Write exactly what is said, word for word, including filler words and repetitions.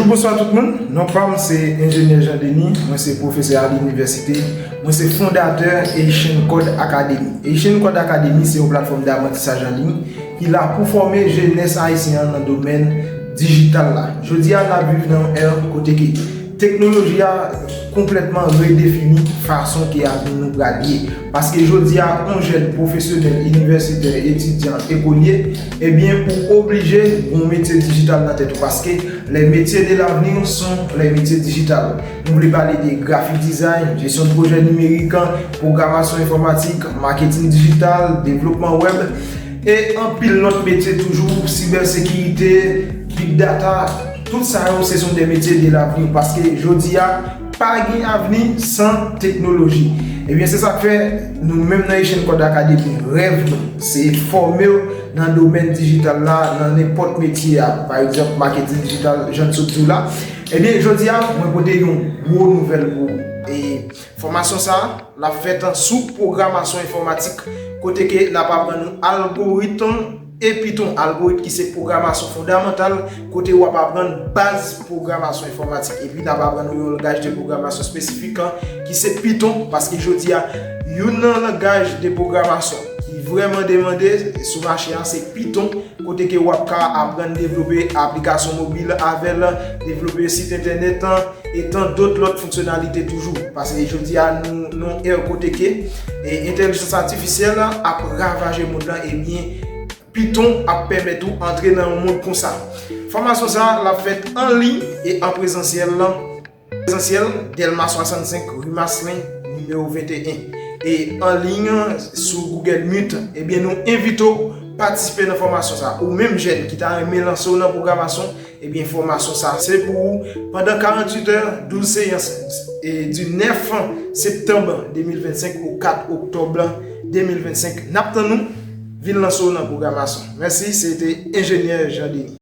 Bonswa tout moun, non pa m se Enjenyè Jean Denis, mwen se pwofesè a linivèsite, mwen se fondatè Haitian Code Academy. Haitian Code Academy se yon platfòm daprantisaj an liy ki la pou fòme jenès ayisyen an nan domèn dijital la. Jodi a, n ap viv nan yon è kote ke teknoloji a konplètman redefini fason ke avni nou pral ye. Paske jodi a, yon jèn pwofesyonèl, inivèsitè, etidyan, ekolye, ebyen, ou oblije gen yon metye dijital nan tèt ou. Paske les métiers de l'avenir sont les métiers digital. Nou vle pale de graphic design, jesyon de pwojè nimerik, pwogramasyon enfòmatik, maketing dijital, devlopman wèb, e anpil lòt metye toujou, sibèsekirite, big data, tout sa yo, ce sont des métiers de l'avenir, paske jodi a, pa gen avni san teknoloji. Ebyen, se sa k fè nou menm nan Haitian Code Academy, rèv nou, se fòme w nan domèn dijital la, nan nenpòt metye a. Pa egzanp, maketing dijital, jan n sot di w la. Ebyen, jodi a, mwen pote yon gwo nouvèl pou ou. E fòmasyon sa a, l ap fèt sou pwogramasyon enfòmatik, kote ke n ap aprann nou algoritm e Python, algoritm ki se pwogramasyon fondamantal, kote w ap aprann baz pwogramasyon enfòmatik. Epi n ap aprann nou yon langaj de pwogramasyon espesifik, ki se Python, paske jodi a, youn nan langaj de pwogramasyon ki vrèman demande sou mache a, se Python, kote ke w ap ka aprann devlope aplikasyon mobil avè l, devlope sit entènèt, e tan dòt lòt fonksyonalite toujou. Paske jodi a, nou nan ère kote ke, e, entèlijans atifisyèl ap ravaje mond lan, ebyen, Python ap pèmèt ou antre nan yon mond konsa. Fòmasyon sa a, l ap fèt an liy e an prezansyèl. Prezansyèl, Dèlma swasannsenk, ri Maslin, nimewo venteyen. E an liy, sou Google Meet, ebyen, nou envite w patisipe nan fòmasyon sa a. Ou menm jèn ki ta renmen lanse w nan pwogramasyon, ebyen, fòmasyon sa a se pou ou. Pandan karanntuit è, douz seyans, e di nèf septanm de mil vennsenk o kat oktòb de mil vennsenk, n ap tann ou, vin lanse w nan pwogramasyon. Mèsi, se te Enjenyè Jean Denis.